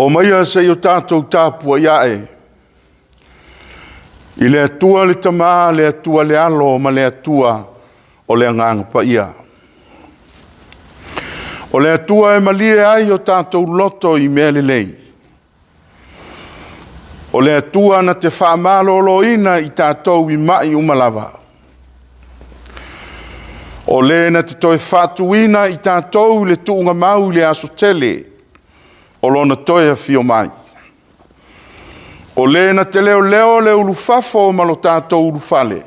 Omaia se i o tatou tapuai ae i le Atua le Tama, le Atua le Alo ma le Atua o le Agaga Paia. O le Atua e malie ai o tatou loto i mea lelei. O le Atua na te faamaloloina i tatou i mai uma lava. O le na te toe faatuina i tatou i le tuugamau i le aso tele o lona toe afio mai. O le na te leoleo le ulufafo ma lo tatou ulufale,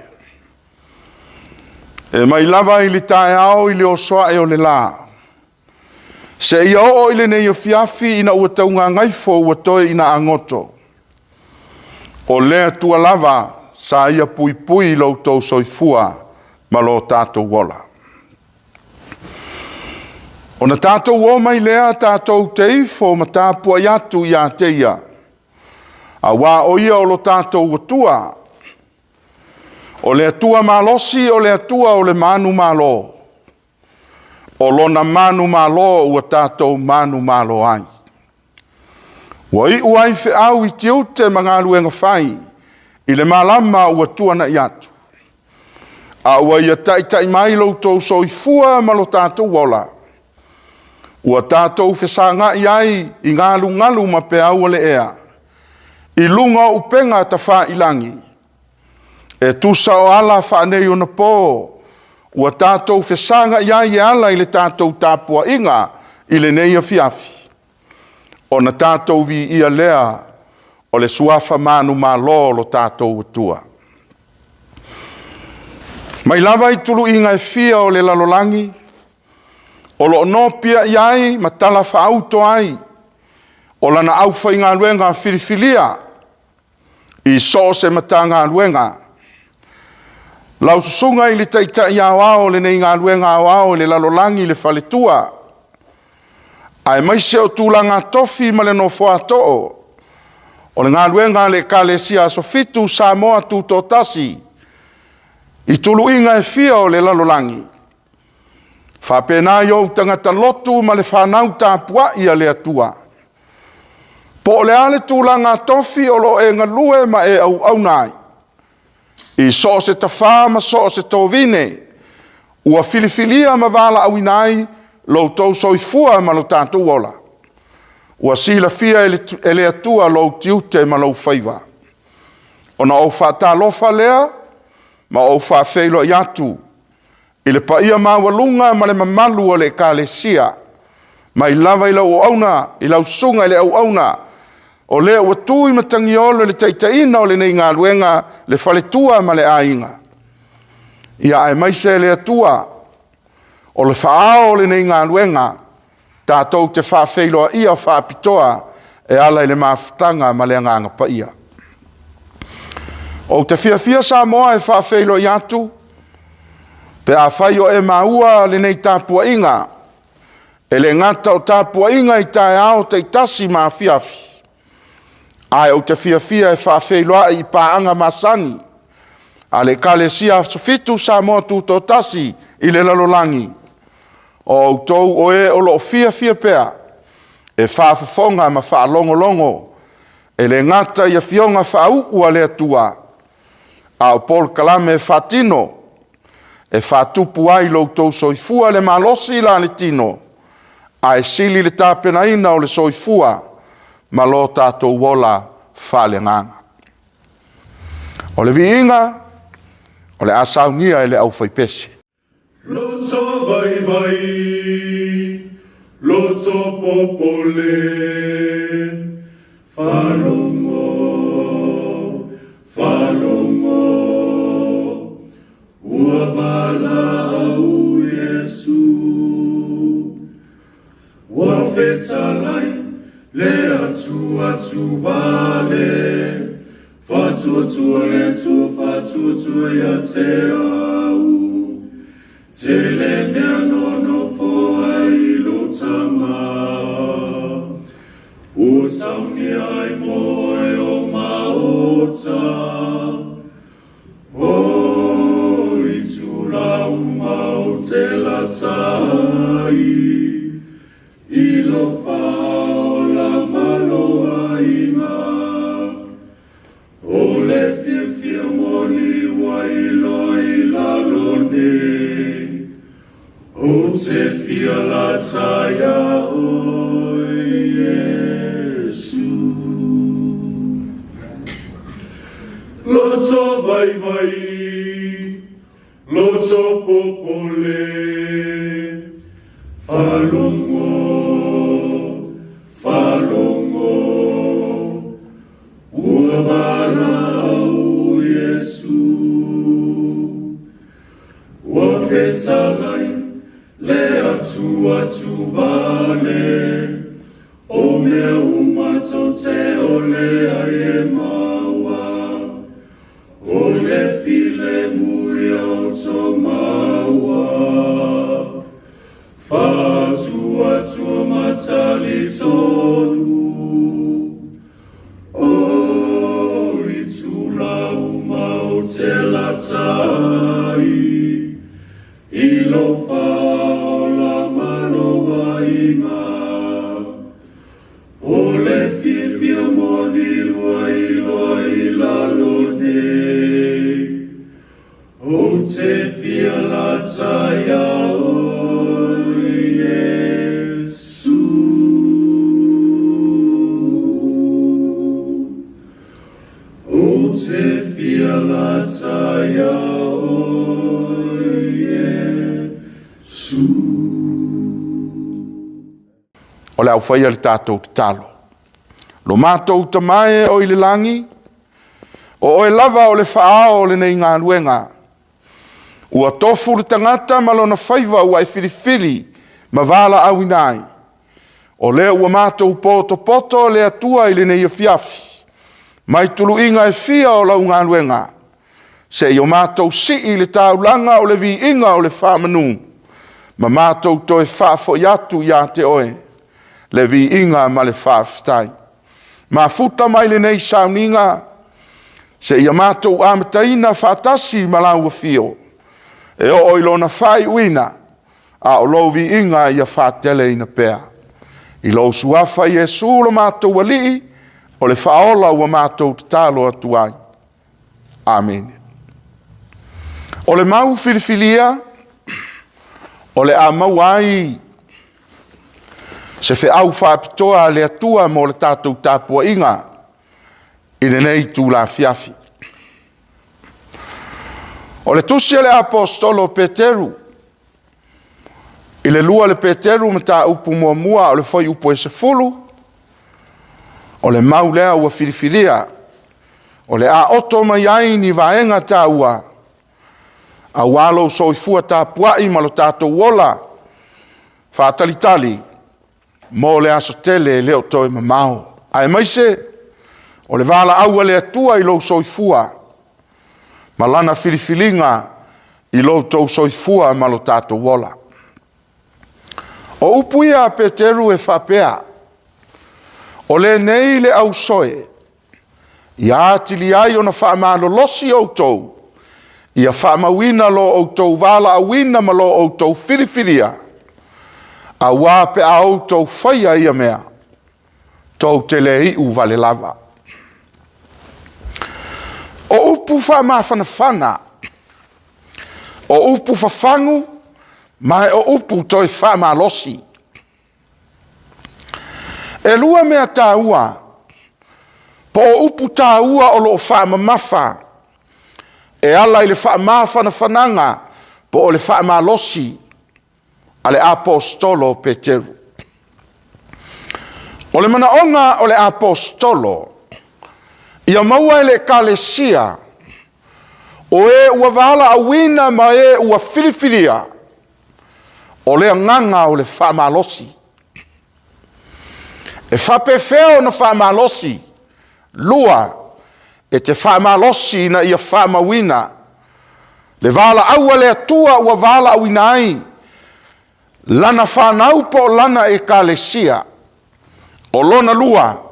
e mai lava i le taeao i le oso ae o le la, seia oo i lenei afiafi ina ua taugagaifo ua toe ina agoto. O le Atua lava sa ia puipui lo outou soifua ma lo tatou ola. Ona tatou o mai lea tatou te ifo ma tapuai atu ia te ia, aua o ia o lo tatou Atua, o le Atua malosi, o le Atua o le manumalo, o lona manumalo ua tatou manumalo ai. Ua iu ai feau i tiute ma galuega fai i le malama ua tuanai atu, a ua ia taitai mai lo outou soifua ma lo tatou ola, ua tatou fesagai ai i galugalu ma peau o le ea i luga o upega tafailagi, e tusa o ala faaneionapo ua tatou fesagai ai e ala i le tatou tapuaiga i lenei afiafi, ona tatou viia lea o le suafa manumalo o lo tatou Atua. Mai lava i tuluiga e fia o le lalolagi o lo o nopiai ai ma talafaauto ai o lana aufaigaluega filifilia i so o se Matagaluega, lau Susuga i le Taitai Aoao o lenei galuega aoao i le lalolagi le faletua, aemaise o tulaga tofi ma le nofoa too o le galuega a le Ekalesia Aso Fitu Samoa Tutoatasi i tuluiga e fia o le lalolagi, faapena i ou tagata lotu ma le fanau tapuai a le Atua, po o le a le tulaga tofi o lo o e galue ma e auauna ai, i so o se tafa ma so o se tovine ua filifilia ma valaauina ai lo outou soifua ma lo tatou ola, ua silafia e le Atua lou tiute ma lou faiva. Ona ou faatalofa lea ma ou faafeiloai atu i le paia maualuga ma le mamalu o le Ekalesia, mai lava i lau auauna, i lau susuga i le auauna, o le ua tu i matagiolo i le taitaiina o lenei galuega, le faletua ma le aiga, ia aemaise le Atua o le faaao o lenei galuega, tatou te faafeiloaia faapitoa e ala i le mafutaga ma le Agaga Paia. Ou te fiafia Samoa e faafeiloai atu pe afai o e maua lenei tapuaiga, e le gata o tapuaiga i taeao taitasi ma afiafi, ae ou te fiafia e faafeiloai i paaga masani a le Ekalesia Aso Fitu Samoa Tutoatasi i le lalolagi, o outou o e o lo o fiafia pea e faafofoga ma faalogologo, e le gata i afioga faauu a le Atua, a o polokalame e faatino e faatupu ai lo outou soifua le malosi la le tino, ae sili le tapenaina o le soifua ma lo tatou ola faaleagaga. O le viiga o le a saunia e le aufaipese. Loto vaivai, loto popole, faalogo, faalogo, ua valaau Iesu. Ua fetalai le Atua tuvale, faatuatua le Atua faatuatua ia te au. Tele mea nonofo ai lou tama, ua saunia ai mo oe o maota. O itula uma ou te lata ai, i lou faaola malosi. Ou te fia latsa ia oe Iesu. Loto vaivai, loto popole, faalogo, faalogo, ua valaau Iesu. Ua fetalai le Atua tuvale, o mea uma tou te ole ai e maua, o le filemu ia outou maua. Faatuatua ma talitonu, o itula uma ou te latsa ai, i lou faaola ma lou aiga. O le fiafia moni ua iloa i lalo nei, ou te fia latsa ia oe Iesu. Ou te fia latsa ia oe Iesu. O le a ou faia le tatou tatalo. Lo matou Tama e o i le lagi, o oe lava o le faaao o lenei galuega. Ua tofu le tagata ma lona faiva ua e filifili ma valaauina ai. O lea ua matou potopoto le Atua i lenei afiafi, mai tuluiga e fia o lau galuega, seia o matou sii le taulaga o le viiga o le faamanu, ma matou toe faafoi atu ia te oe le viiga ma le faafetai. Mafuta mai lenei sauniga, seia matou amataina faatasi ma lau afio, e oo i lona faaiuina, a o lou viiga ia faateleina pea. I lou suafa Iesu lo matou Alii, o le faaola ua matou tatalo atu ai. Amene. O le mau filifilia, o le a maua ai se feau faapitoa a le Atua mo le tatou tapuaiga i lenei itula afiafi. O le tusi a le Aposetolo o Peteru, i le 2 le Peteru mataupu muamua o le fuaiupu e 10, o le mau lea ua filifilia, o le a oto mai ai ni vaega taua, aua lou soifua tapuai ma lo tatou ola faatalitali mo le aso tele e le o toe mamao. Aemaise o le valaau a le Atua i lou soifua ma lana filifiliga i lo outou soifua ma lo tatou ola. O upu ia a Peteru e faapea, o lenei le ausoe, ia atili ai ona faamalolosi outou, ia faamauina lo outou valaauina ma lo outou filifilia, aua pe a outou faia ia mea, tou te le iu vale lava. O upu faamafanafana, o upu fafagu, ma e o upu toe faamalosi. E lua mea taua, po o upu taua o lo o faamamafa e ala i le faamafanafanaga po o le faamalosi a le Aposetolo o Peteru. O le manaoga o le Aposetolo, ia maua e le Ekalesia o e ua valaauina ma e ua filifilia, o le agaga o le faamalosi. E faapefea ona faamalosi? 2, e te faamalosi ina ia faamauina le valaau a le Atua ua valaauina ai lana fanau po o lana ekalesia. O lona 2,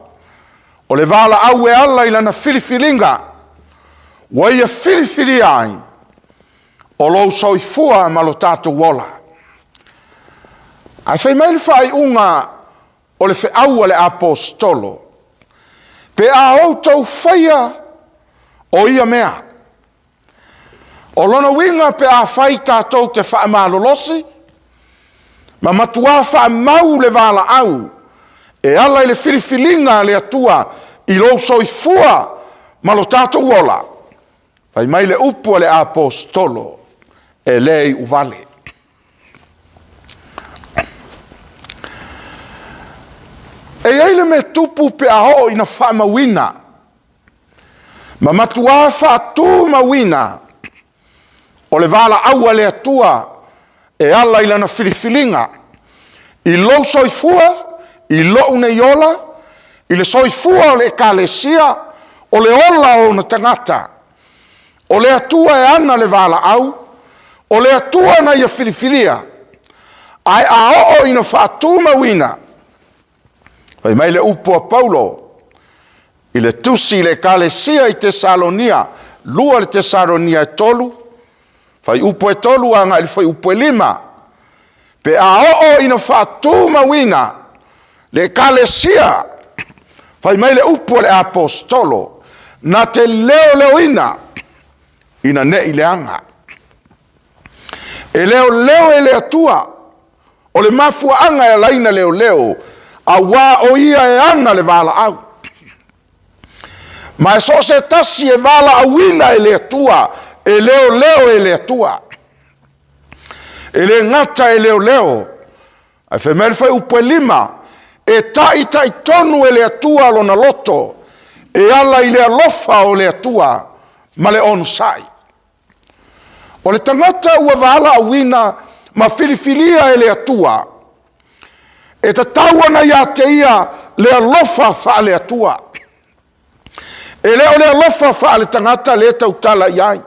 o le valaau e ala i lana filifiliga, ua ia filifilia ai o lou soifua ma lo tatou ola. Ae fai mai le faaiuga o le feau a le Aposetolo, pe a outou faia o ia mea. O lona uiga pe a fai tatou te faamalolosi, Ma matuā faamau le valaau e ala i le filifiliga a le Atua i lou soifua ma lo tatou ola. Fai mai le upu a le Aposetolo, e le iuvale. E i ai le mea tupu pe a oo ina faamauina ma matuā faatumauina o le valaau a le Atua e ala i lana filifiliga i lou soifua, i lou nei ola, i le soifua o le Ekalesia, o le ola o ona tagata. O le Atua e ana le valaau, o le Atua na ia filifilia, ae a oo ina faatumauina, fai mai le upu a Paulo i le tusi i le Ekalesia i Tesalonia, 2 le Tesalonia e 3, fuaiupu e 3 agai i le fuaiupu e 5, pe a oo ina faatumauina le Ekalesia, fai mai le upu a le Aposetolo, na te leoleoina ina ne i leaga. E leoleo e le Atua, o le mafuaaga e ala ai ona leoleo, auā o ia e ana le valaau. Ma e so o se tasi e valaauina e le Atua, e leoleo e le Atua. E le gata e leoleo, ae fai mai le fuaiupu e 5, e taitaitonu e le Atua lona loto, e ala i le alofa o le Atua ma le onosai. O le tagata ua valaauina ma filifilia e le Atua, e tatau ona ia te ia le alofa faale-Atua. E le o le alofa faale-tagata lea e tautala i ai,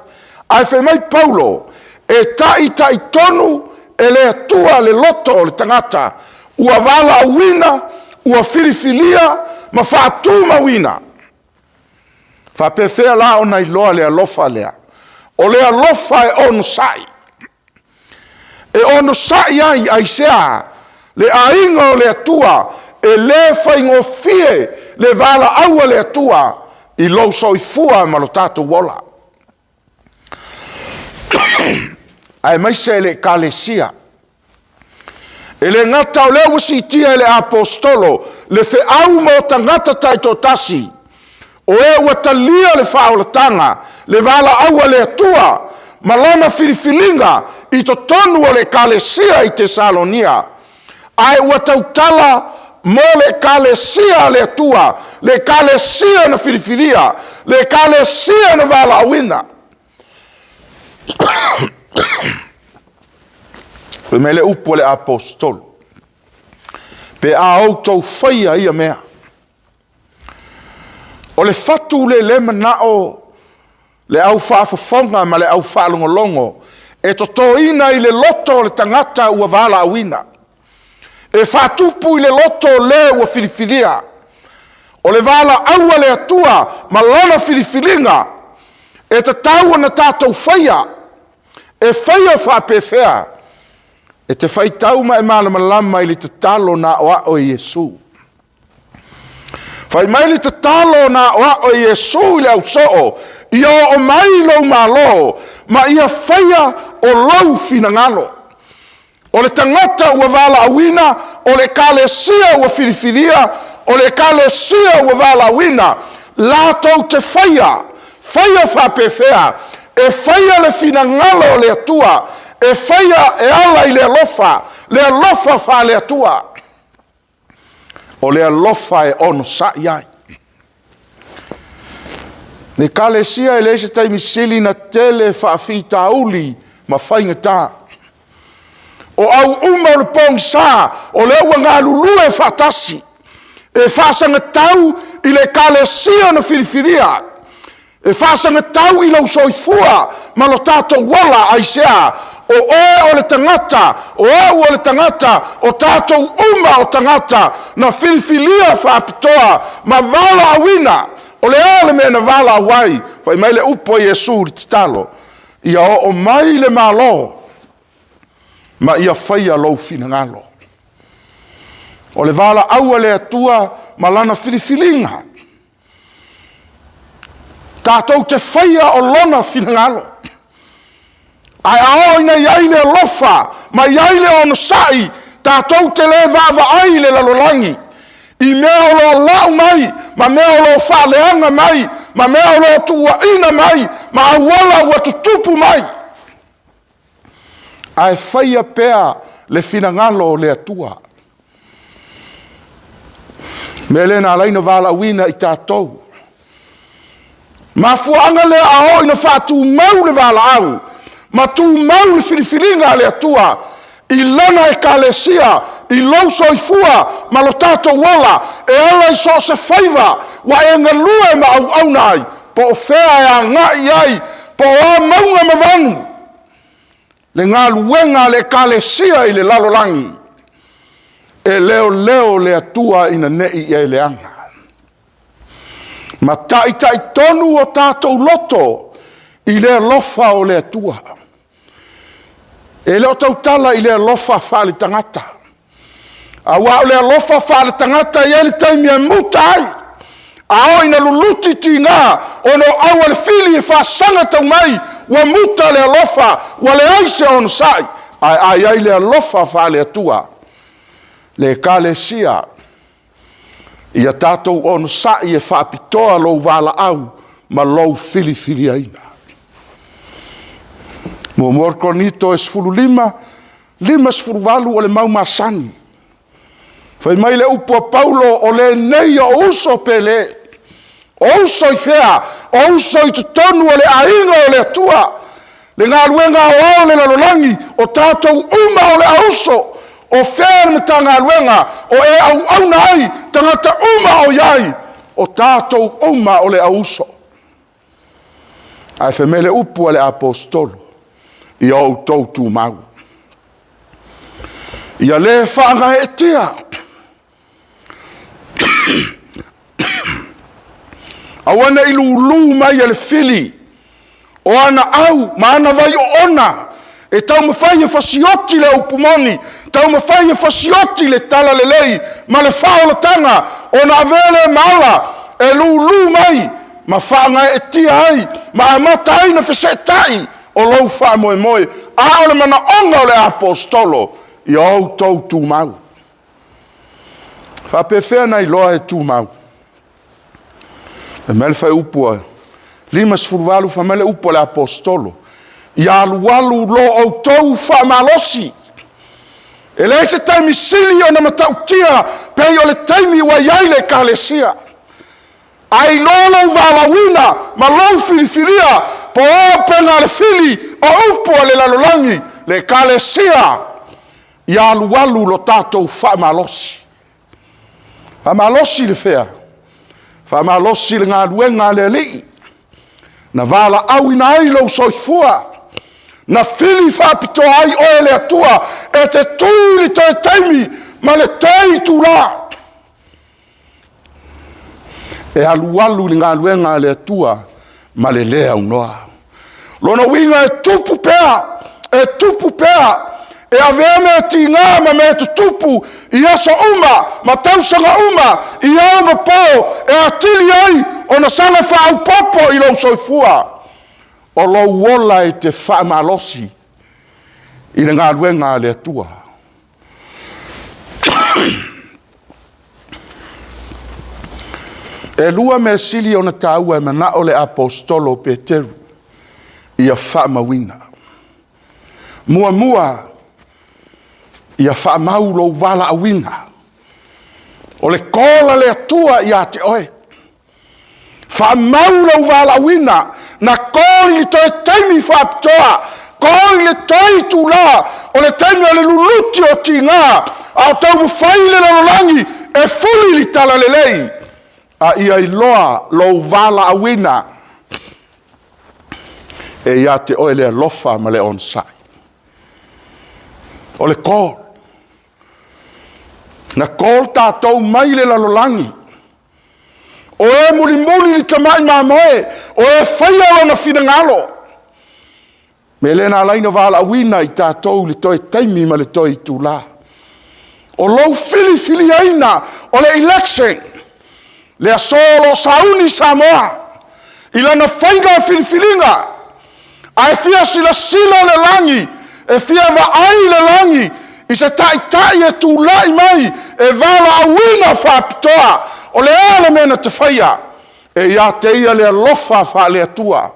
ae fai mai Paulo, e taitaitonu e le Atua le loto o le tagata ua valaauina, ua filifilia ma faatumauina. Faapefea la ona iloa le alofa lea? O le alofa e onosai. E onosai ai aisea? Le aiga o le Atua, e le faigofie le valaau a le Atua i lou soifua ma lo tatou ola. Aemaise le Ekalesia. E le gata o lea ua siitia e le Aposetolo le feau mo tagata taitoatasi, o e ua talia le faaolataga, le valaau a le Atua ma lana filifiliga i totonu o le Ekalesia i Tesalonia, ae ua tautala mo le Ekalesia a le Atua, le Ekalesia na filifilia, le Ekalesia na valaauina. Fai mai le upu a le Aposetolo, pe a outou faia ia mea. O le fatu le le manao le au faafofoga ma le au faalogologo e totoina i le loto o le tagata ua valaauina, e faatupu i le loto o le ua filifilia. O le valaau a le Atua ma lana filifiliga e tatau ona tatou faia. E faia faapefea? E te faitau ma e malamalama i le tatalo na aoao e Iesu. Fai mai le tatalo na aoao e Iesu i le ausoo, ia oo mai lou malo, ma ia faia o lou finagalo. O le tagata ua valaauina, o le Ekalesia ua filifilia, o le Ekalesia ua valaauina, latou te faia, faia faapefea, e faia le finagalo o le Atua, e faia e ala i le alofa, le alofa faale-Atua. O le alofa e onosai ai. Le Ekalesia e leai se taimi sili na tele faafitauli ma faigata. O au uma o le pogisa, o lea ua galulue faatasi, e faasagatau i le Ekalesia na filifilia, e faasagatau i lou soifua ma lo tatou ola. Aisea? O oe o le tagata, o au o le tagata, o tatou uma o tagata na filifilia faapitoa ma valaauina. O le a le mea na valaau ai? Fai mai le upu a Iesu i le tatalo, ia oo mai le Malo ma ia faia lou finagalo. O le valaau a le Atua ma lana filifiliga, tatou te faia o lona finagalo. Ae a oo ina i ai le alofa ma i ai le onosai, Tatou te le vaavaai i le lalolagi i mea o lo o lau mai, ma mea o lo o faaleaga mai, ma mea o lo o tuuaina mai, ma auala ua tutupu mai, ae faia pea le finagalo o le Atua. O le mea lea na ala ai ona valaauina i tatou. Mafuaaga lea a oo ina faatumau le valaau ma tumau le filifiliga a le Atua i Lana Ekalesia, i lou soifua ma lo tatou ola, e ala i so o se faiva ua e galue ma auauna ai, po o fea e agai i ai, po o a mauga ma vanu, le galuega a le Ekalesia i le lalolagi, e leoleo le Atua ina ne i e leaga. Ma taitaitonu o tatou loto i le alofa o le Atua. E le o tautala i le alofa faale-tagata, aua o le alofa faale-tagata e i ai le taimi e muta ai. A oo ina luluti tiga ona o au a le fili e faasaga tau mai, ua muta le alofa, ua leai se onosai. Ae a i ai le alofa faale-Atua? Le Ekalesia, ia tatou onosai e faapitoa lou valaau ma lou filifiliaina. 1 Korinito 15, 58 o le mau masani. Fai mai le upu a Paulo, “O lenei o uso pe le.” O uso i fea? O uso i totonu o le aiga o le Atua, le galuega aoao i le lalolagi, o tatou uma o le auuso. O fea le Matagaluega o e auauna ai, tagata uma o i ai, o tatou uma o le auuso. Ae fai mai le upu a le Aposetolo, “Ia outou tumau, ia le faagaeetia, aua ne i lulu mai e le fili o ana au ma ana vaioona e taumafai e fasioti le upu moni, taumafai e fasioti le talalelei ma le faaolataga, ona avea lea ma ala e lulu mai ma faagaeetia ai ma amata ai ona feseetai o lou faamoemoe.” A o le manaoga o le aposetolo, ia outou tumau. E faapefea ona iloa e tumau? Fai mai le fuaiupu 58 fai mai le upu a le aposetolo, “Ia alualu lo outou faamalosi.” E leai se taimi sili ona matautia pei o le taimi ua i ai le ekalesia. A iloa lou valaauina ma lou filifilia, po o a upega a le fili, o upu a le lalolagi, le ekalesia, ia alualu lo tatou faamalosi. Faamalosi le fea? Faamalosi le galuega a le Alii, na valaauina ai lou soifua, na fili faapitoa ai oe e le Atua e te tu i le toe taimi ma le toe itula e alualu i le galuega a le Atua ma le le aunoa. O lona uiga e tupu pea, e tupu pea, e avea mea tiga ma mea tutupu i aso uma ma tausaga uma, i ao ma po, e atili ai ona saga faaopoopo i lou soifua, o lou ola e te faamalosi i le galuega a le Atua. E 2 mea sili ona taua e manao le aposetolo o Peteru ia faamauina. Muamua, ia faamau lou valaauina. O le call a le Atua ia te oe, faamau lou valaauina. Na call i le toe taimi faapitoa, call i le toe itula, o le taimi o le luluti o tiga, a o taumafai le lalolagi e fuli le talalelei, a ia iloa lou valaauina e ia te oe le alofa ma le onosai. O le call. Na call tatou mai le lalolagi, o e mulimuli i le tamai mamoe, o e faia lona finagalo. O le mea lea na ala ai ona valaauina i tatou i le toe taimi ma le toe itula. O lou filifiliaina o le election, le aso o lo o sauni Samoa i lana faiga filifiliga, ae fia silasila le lagi, e fia vaai le lagi i se taitai e tulai mai e valaauina faapitoa. O le a le mea na te faia? E ia te ia le alofa faale-Atua.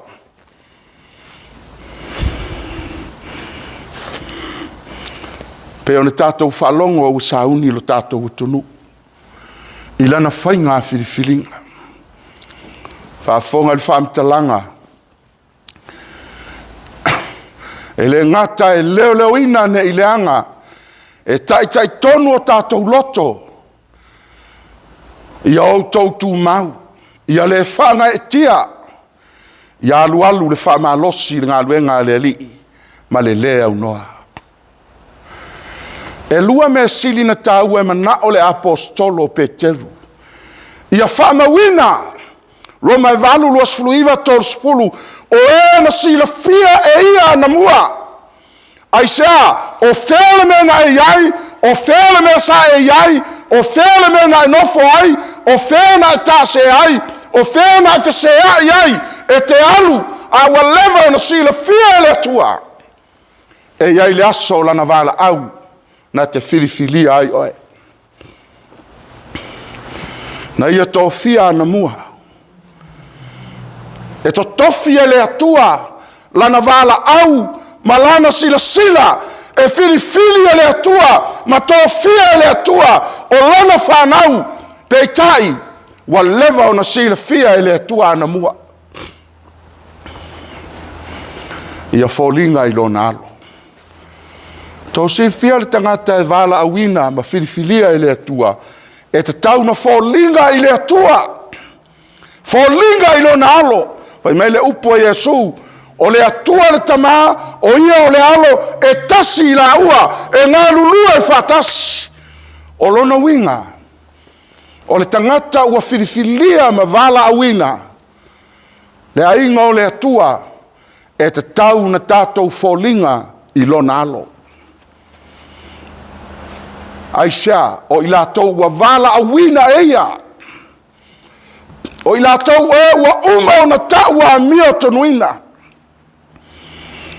Pei ona tatou faalogo ua sauni lo tatou atunuu i lana faiga filifiliga. Faafofoga i le faamatalaga, e le gata e leoleoina ne i leaga, e taitai tonu o tatou loto, ia outou tumau, ia le faagaeetia, ia alualu le faamalosi i le galuega a le Alii ma le le aunoa. E 2 mea sili ona taua e manao le aposetolo o Peteru ia faamauina, Roma e 8, 29, 30, o e na silafia e ia anamua. Aisea? O fea le mea na e i ai, o fea le mea sa e i ai, o fea le mea na e nofo ai, o fea na e taase ai, o fea na e feseai ai, e te alu a ua leva ona silafia e le Atua, e i ai le aso o Lana valaau na te filifilia ai oe. Na ia tofia anamua, e totofi e le Atua lana valaau ma lana silasila e filifili e le Atua ma tofia e le Atua o lana fanau, peitai, ua leva ona silafia e le Atua anamua ia foliga i lona alo. Ua outou silafia le tagata e valaauina ma filifilia e le Atua, e tatau ona foliga i le Atua, foliga i lona alo. Fai mai le upu a Iesu, o le Atua le Tama, o Ia o le Alo, e tasi i laua, e galulue faatasi. O lona uiga, o le tagata ua filifilia ma valaauina le aiga o le Atua, e tatau ona tatou foliga i lona alo. Aisea? O i latou ua valaauina e ia, o i latou e ua uma ona tau amiotonu.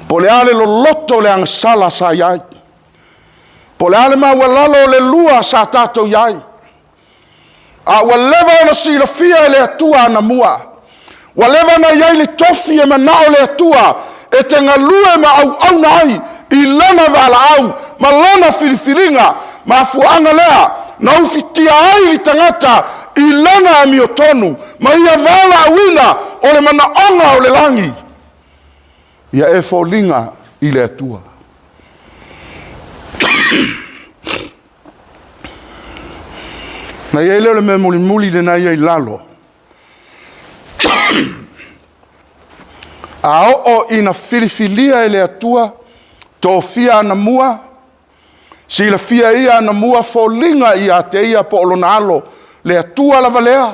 Po o le a le loloto o le agasala sa i ai, po o le a le maualalo o le lua sa tatou i ai, a ua leva ona silafia e le Atua anamua, ua leva ona i ai le tofi e manao le Atua e te galue ma auauna ai i lana valaau ma lana filifiliga. Mafuaaga lea na ufitia ai le tagata i lana amiotonu ma ia valaauina o le manaoga o le lagi, ia e foliga i le Atua. Ona i ai lea o le mea mulimuli lena e i ai i lalo. A oo ina filifilia e le Atua, tofia anamua, silafia e Ia anamua foliga ia te Ia po o lona alo, le Atua lava lea,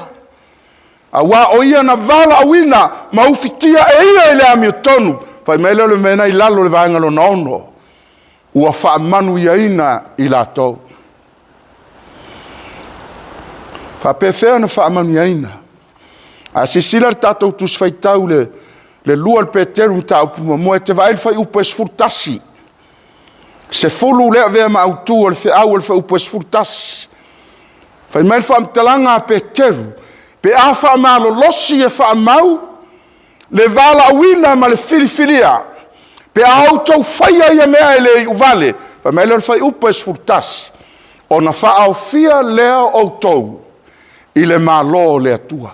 aua o Ia na valaauina ma ufitia e Ia i le amiotonu. Fai mai lea o le mea lena e i lalo i le vaega lona 6, ua faamanuiaina i latou. E faapefea ona faamanuiaina? A silasila le tatou Tusi Faitau i le 2 o Peteru mataupu muamua, e te vaai i le fuaiupu e 11, 10 lea e avea ma autu o le feau o le fuaiupu e 11. Fai mai le faamatalaga a Peteru, pe a faamalolosi e faamau le valaauina ma le filifilia, pe a outou faia ia mea e le iuvale, fai mai lea o le fuaiupu e 11, ona faaofia lea o outou i le Malo o le Atua.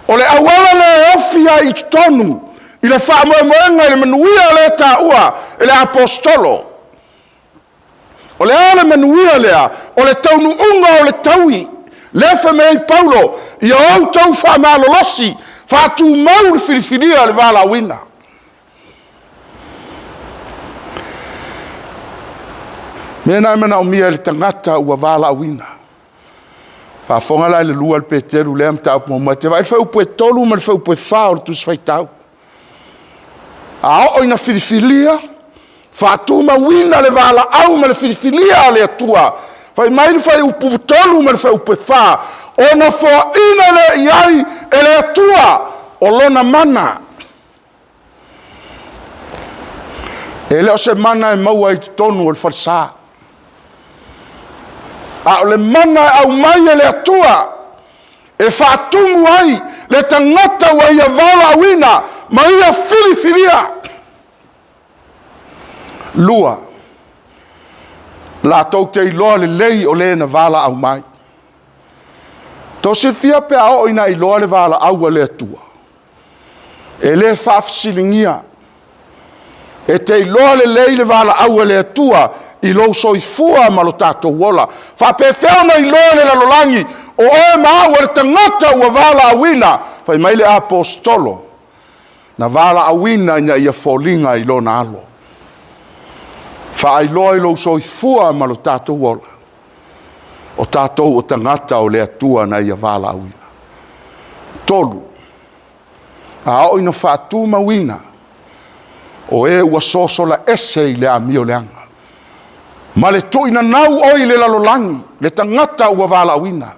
O le auala lea e ofi ai i totonu i le faamoemoega i le manuia lea e taua e le aposetolo. O le a le manuia lea? O le taunuuga o le taui. Lea e fai mai ai Paulo, ia outou faamalolosi, faatumau le filifilia o le valaauina. O le mea lena e manaomia e le tagata ua valaauina. Faafofoga la i le 2 Peteru lea mataupu muamua, e te vaai i le fuaiupu e 3 ma le fuaiupu e 4 o le Tusi Faitau. A oo ina filifilia, faatumauina le valaau ma le filifilia a le Atua, fai mai le fuaiupu 3 ma le fuaiupu e 4, ona foaina lea i ai e le Atua o lona mana. E le o se mana e maua i totonu o le falesa, a o le mana e aumai e le Atua e faatumu ai le tagata ua ia valaauina ma ia filifilia. 2, latou te iloa lelei o le na valaau mai. Tou silafia pe a oo ina iloa le valaau a le Atua, e le faafesiligia. E te iloa lelei le valaau a le Atua i lou soifua ma lo tatou ola. E faapefea ona iloa e le lalolagi o oe ma au o le tagata ua valaauina? Fai mai le aposetolo, na valaauina ina ia foliga i lona Alo. Faailoa i lou soifua ma lo tatou ola, o tatou o tagata o le Atua na ia valaauina. 3, a oo ina faatumauina, o e ua sosola ese i le amio leaga, ma le tuuinanau oe i le lalolagi, le tagata ua valaauina,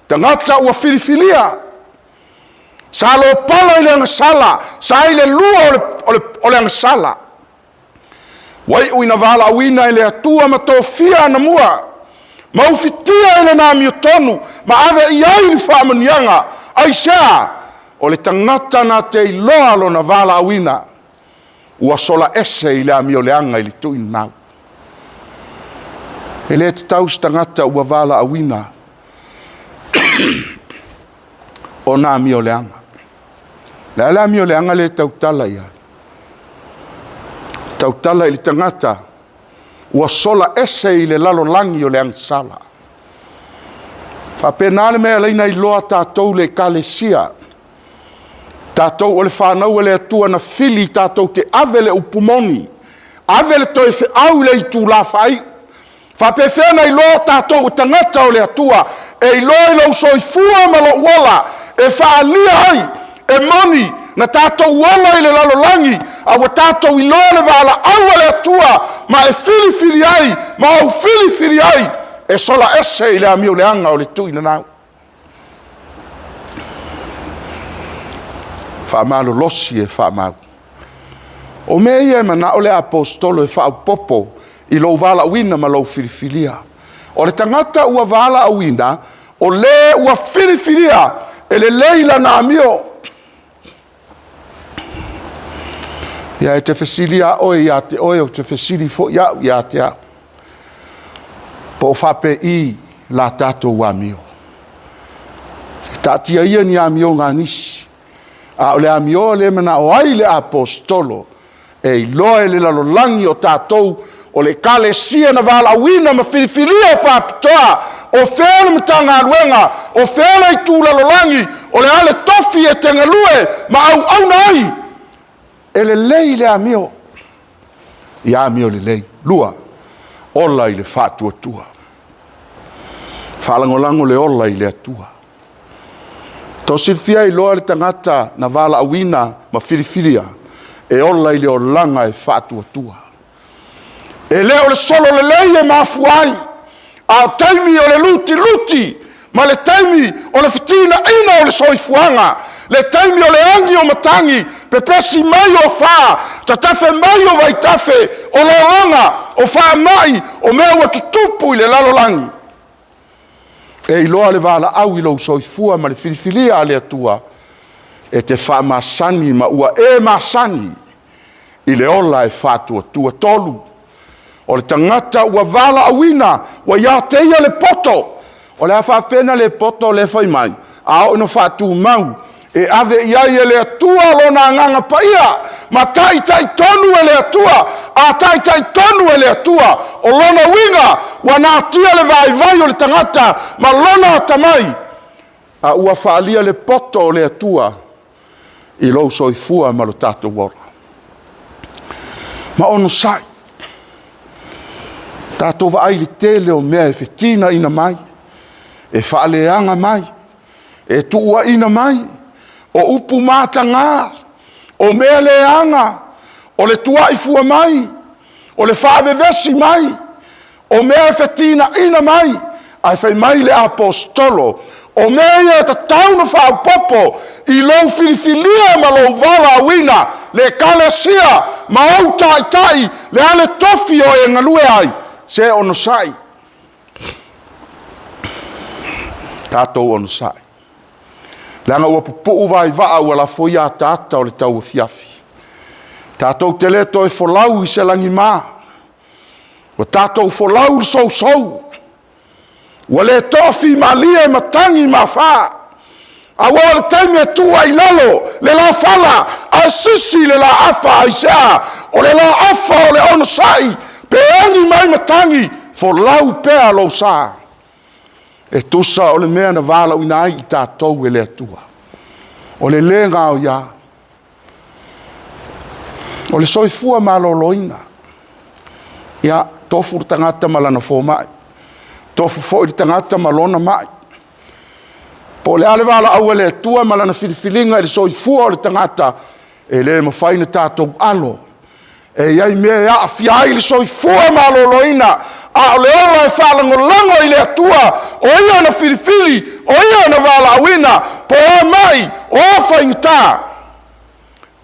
tagata ua filifilia, sa lopala i le agasala, sa i le lua o le agasala, ua iu ina valaauina e le Atua ma tofia anamua, ma ufitia i lona amiotonu, ma ave i ai le faamanuiaga. Aisea? O le tagata na te iloa lona valaauina, ua sola ese i le amio leaga i le tuuinanau. E le tatau se tagata ua valaauina ona amio leaga. O le a le amio leaga lea e tautala i ai? E tautala i le tagata ua sola ese i le lalolagi o le agasala. E faapena le mea e ala ai ona iloa tatou le ekalesia, tatou o le fanau a le Atua na fili tatou te ave le upu moni, ave le toefeau i le itula faaiu. E faapefea ona iloa tatou o tagata o le Atua? E iloa i lou soifua ma lou ola e faaalia ai, e moni na tatou ola i le lalolagi, a ua tatou iloa le valaau a le Atua ma e filifili ai ma ou filifili ai e sola ese i le amio leaga o le tuuinanau. Faamalolosi e faamau. O mea ia e manao le aposetolo e faaopoopo i lou valaauina ma lou filifilia. O le tagata ua valaauina, o le ua filifilia e lelei lana amio. Ia e te fesili lava oe ia te oe, ou te fesili foi au ia te au, po o faapei la tatou amio? Taatia ia ni amioga a nisi, a o le amioa lea e manao ai le aposetolo, e iloa e le lalolagi o tatou o le ekalesia na valaauina ma filifilia faapitoa. O fea le Matagaluega, o fea le itu lalolagi, o le a le tofi e te galue ma auauna ai, e lelei le amio, ia amio lelei. 2, ola i le faatuatua. Faalagolago le ola i le Atua. Tou silafia e iloa le tagata na valaauina ma filifilia e ola i le olaga e faatuatua. E le o le solo lelei e mafua ai, a o taimi o le lutiluti ma le taimi o le feteenaiga o le soifuaga, le taimi o le agi o matagi, pepesi mai o afa, tatafe mai o vaitafe, o lologa, o faamai, o mea ua tutupu i le lalolagi. E iloa le valaau i lou soifua ma le filifilia a le Atua, e te faamasani ma ua e masani i le ola e faatuatua. 3, o le tagata ua valaauina, ua ia te ia le poto. O le a faapefea ona le poto lea e fai mai? A oo ina faatumau, e ave i ai e le Atua lona Agaga Paia, ma taitaitonu e le Atua. A taitaitonu e le Atua, o lona uiga ua natia le vaivai o le tagata ma lona atamai, a ua faaalia le poto o le Atua i lou soifua ma lo tatou ola. Ma onosai, tatou vaai i le tele o mea e fetinaina mai, e faaleaga mai, e tuuaina mai, o upu mataga, o mea leaga, o le tuai fua mai, o le faavevesi mai, o mea e fetinaina mai. Ae fai mai le aposetolo, O mea ia e tatau ona faaopoopo i lou filifilia ma lou valaauina, le ekalesia ma ou taitai, le a le tofi o e galue ai, se onosai. Tatou onosai. Leaga ua pupuu vaivaa ua lafoia ataata o le tauafiafi. Tatou te le toe folau i se lagima, ua tatou folau i le sousou. Ua le toafimalie matagi ma afa, aua o le taimi e tuu ai i lalo le lafala ae sisi le laafa. Aisea? O le laafa o le onosai, pe agi mai matagi, folau pea lou sa, e tusa o le mea na valaauina ai i tatou e le Atua. O le le gaoia, o le soifua maloloina. Ia, tofu le tagata ma lana fomai, tofu foi le tagata ma lona mai. Po o le a le valaau a le Atua ma lana filifiliga i le soifua o le tagata, e le mafai ona tatou alo. E i ai mea e aafia ai le soifua maloloina, a o le ola e faalagolago i le Atua, o Ia na filifili, o Ia na valaauina, po o a mai, o a faigata,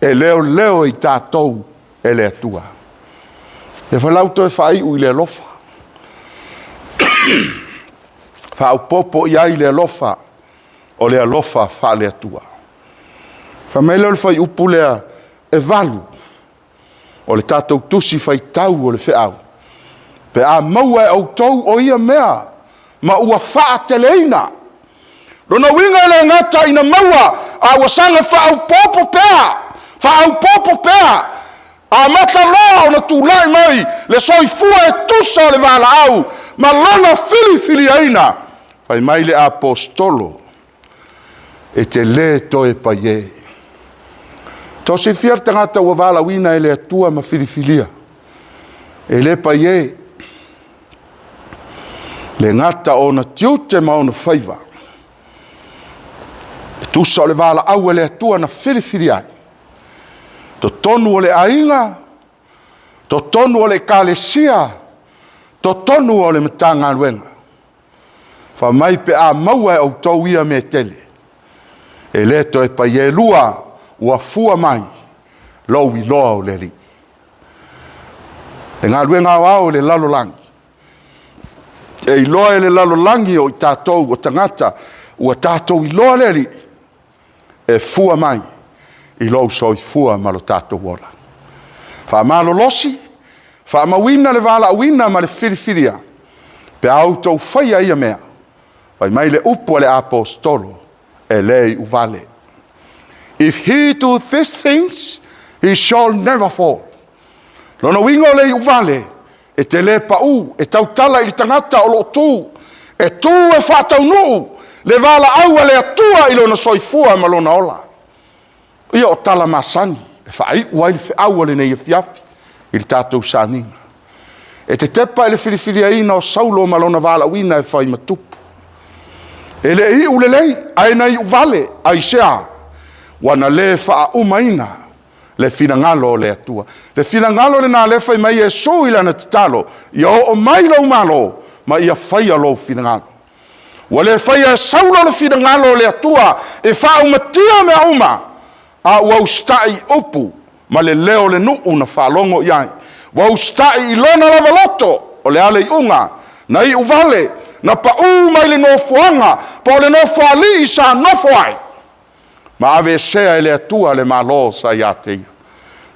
e leoleo i tatou e le Atua. O lea foi la ua toe faaiu i le alofa. Faaopoopo i ai le alofa, o le alofa faale-Atua. Fai mai lea o le fuaiupu lea e 8, o le tatou tusi faitau o le feau, pe a maua e outou o ia mea ma ua faateleina. Lona uiga e le gata ina maua, a ua saga faaopoopo pea, faaopoopo pea, amata loa ona tulai mai le soifua e tusa o le valaau ma lona filifiliaina. Fai mai le aposetolo, e te le toe paiē. Tou silafia le tagata ua valaauina e le Atua ma filifilia, e le paiē, le gata o ona tiute ma ona faiva, e tusa o le valaau a le Atua na filifilia ai, totonu o le aiga, totonu o le ekalesia, totonu o le Matagaluega. Fai mai pe a maua e outou ia mea e tele, e le toe paiē lua, ua fua mai lou iloa o le Alii. Le galuega aoao i le lalolagi, e iloa e le lalolagi o i tatou o tagata ua tatou iloa le Alii, e fua mai i lou soifua ma lo tatou ola. Faamalolosi, faamauina le valaauina ma le filifilia, pe a outou faia ia mea, fai mai le upu a le aposetolo, e le iuvale. If he do these things, he shall never fall. Lona uiga o le iuvale, e te le pau, e tautala i le tagata o lo o tu, e tu e faataunuu le valaau a le Atua i lona soifua ma lona ola. Ia o tala masani e faaiu ai le feau o lenei afiafi i le tatou saniga. E te tepa i le filifiliaina o Saulo ma lona valaauina e fai ma tupu. E le iu lelei, ae na iu vale. Aisea? Ua na le faaumaina le finagalo o le Atua. Le finagalo lena lea fai mai Iesu i lana tatalo, ia oo mai lou malo ma ia faia lou finagalo. Ua le faia e Saulo le finagalo o le Atua e faaumatia mea uma, a ua usitai i upu ma le leo o le nuu na faalogo i ai. Ua usitai i lona lava loto, o le a le iuga? Na iu vale, na pau mai le nofoaga po o le nofoalii sa nofo ai, ma aveesea e le Atua le Malo sa ia te ia.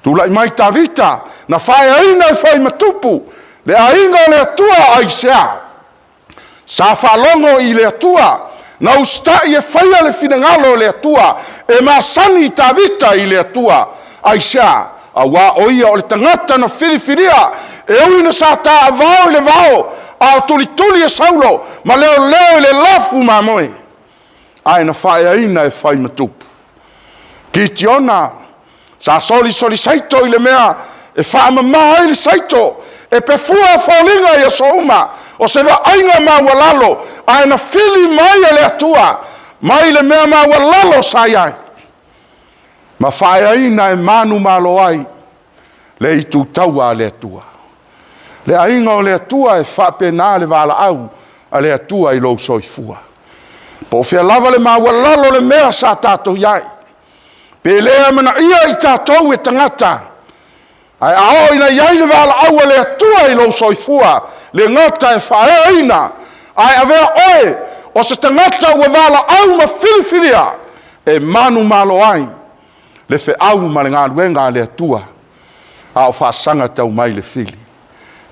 Tulai mai Tavita, na faaeaina e fai ma tupu le aiga o le Atua. Aisea? Sa faalogo i le Atua, na usitai e faia le finagalo o le Atua, e masani Tavita i le Atua. Aisea? Aua o ia o le tagata na filifilia, e ui na sa taavao i le vao, a o tulituli e Saulo ma leoleo i le lafu mamoe, ae na faaeaina e fai ma tupu. Kitiona, sa solisoli saito i le mea e faamama ai le saito, e pefua foliga i aso uma, o se vaaiga maualalo, ae na fili mai e le Atua mai le mea maualalo sa i ai, ma faaeaina e manumalo ai le itutaua a le Atua. Le aiga o le Atua, e faapena le valaau a le Atua i lou soifua. Po o fea lava le maualalo o le mea sa tatou i ai, pe le amanaia i tatou e tagata, ae a oo ina i ai le valaau a le Atua i lou soifua, le gata e faaeaina, ae avea oe o se tagata ua valaau ma filifilia e manumalo ai le feau ma le galuega a le Atua a o faasaga tau mai le fili.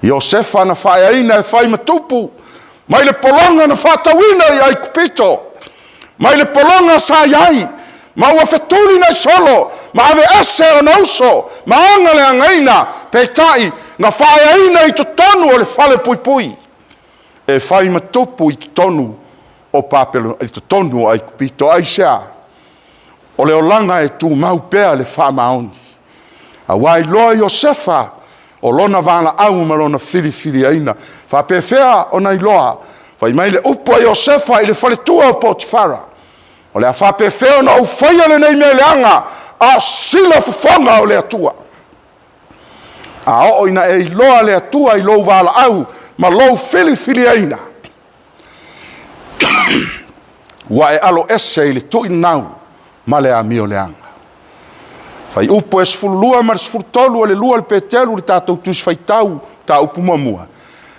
Iosefa na faaeaina e fai ma tupu, mai le pologa na faatauina i Aikupito, mai le pologa sa i ai, ma ua fetulinai solo ma aveese ona uso ma agaleagaina, peitai na faaeaina i totonu o le falepuipui e fai ma tupu i totonu o i totonu o Aikupito. Aisea? O le olaga e tumau pea le faamaoni. Aua e iloa Iosefa o lona valaau ma lona filifiliaina. E faapefea ona iloa? Fai mai le upu a Iosefa i le faletua o Potifara, “O le a faapefea ona ou faia lenei mea leaga a o sila fofoga o le Atua?” A oo ina e iloa le Atua i lou valaau ma lou filifiliaina, ua e aloese i le tuinau ma le amioleaga. Fuaiupu 12 ma le 13 o le 2 Peteru, le tatou Tusi Faitau, mataupu muamua.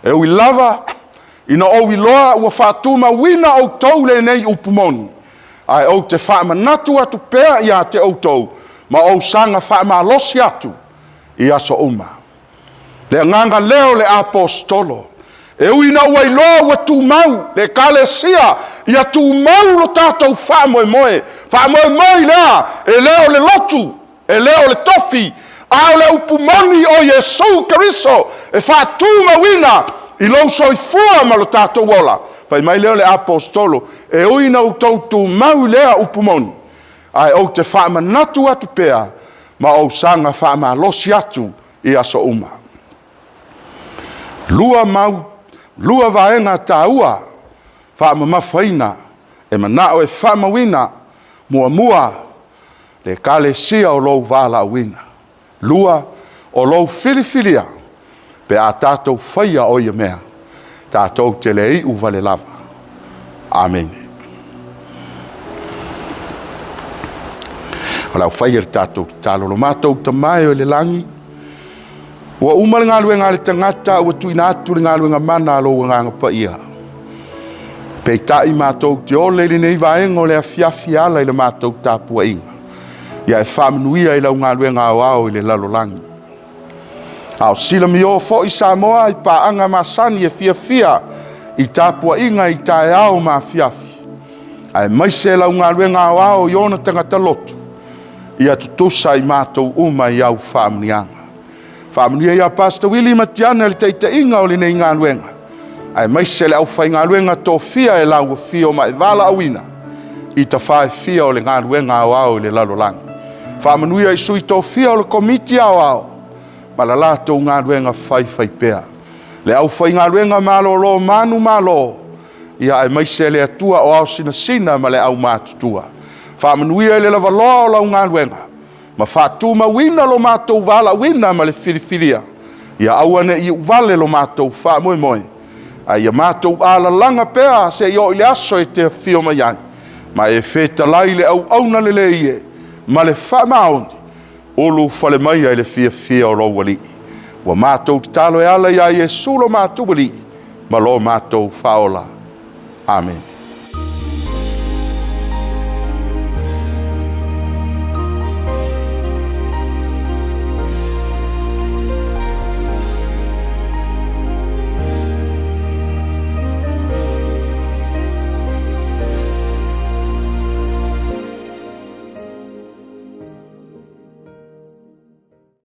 E ui lava ina ou iloa ua faatumauina outou i lenei upu moni, ae ou te faamanatu atu pea ia te outou, ma ou saga faamalosi atu i aso uma. Le agaga lea o le aposetolo, e ui ina ua iloa ua tumau le ekalesia, ia tumau lo tatou faamoemoe. Faamoemoe i le a? E le o le lotu, e le o le tofi, a o le upu moni o Iesu Keriso e faatumauina i lou soifua ma lo tatou ola. Fai mai lea o le aposetolo, e ui ina outou tumau i lea upu moni, ae ou te faamanatu atu pea ma ou saga faamalosi atu i aso uma. Lua vaega taua faamamafaina e manao e faamauina. Muamua, le ekalesia o lou valaauina. Lua, o lou filifilia pe a tatou faia o ia mea, tatou te le iu vale lava. Amene. O le a faia le tatou tatalo. Lo matou Tama e i le lagi, ua uma le galuega a le tagata ua tuuina atu le galuega mana a lou Agaga Paia. Peitai matou te ola i lenei vaega o le afiafi e ala i le matou tapuaiga. Ia e faamanuia i lau galuega aoao i le lalolagi. A o silamio foi Samoa i paaga masani e fiafia i tapuaiga i taeao ma afiafi, aemaise lau galuega aoao i ona tagata lotu, ia tutusa i matou uma i au faamanuiaga. Faamanuia ia Pastor Willie Matiana i le taitaiga o lenei galuega, aemaise le aufaigaluega tofia e lau afio ma e valaauina i tafa e fia o le galuega aoao i le lalolagi. Faamanuia i sui tofia o le Komiti Aoao ma le latou galuega faifaipea. Le aufaigaluega malolo manumalo, aemaise le Atua o ao sinasina ma le aumatutua. Faamanuia i le lavaloa o lau galuega ma faatumauina lo matou valaauina ma le filifilia, ia aua ne i iuvale lo matou faamoemoe, a ia matou alalaga pea seia oo i le aso e te afio mai ai, ma e fetalai i le auauna lelei e ma le faamaoni, ulufale maia i le fiafia o lou Alii. Ua matou tatalo e ala ia Iesu lo matou Alii ma lo matou Faaola. Amene.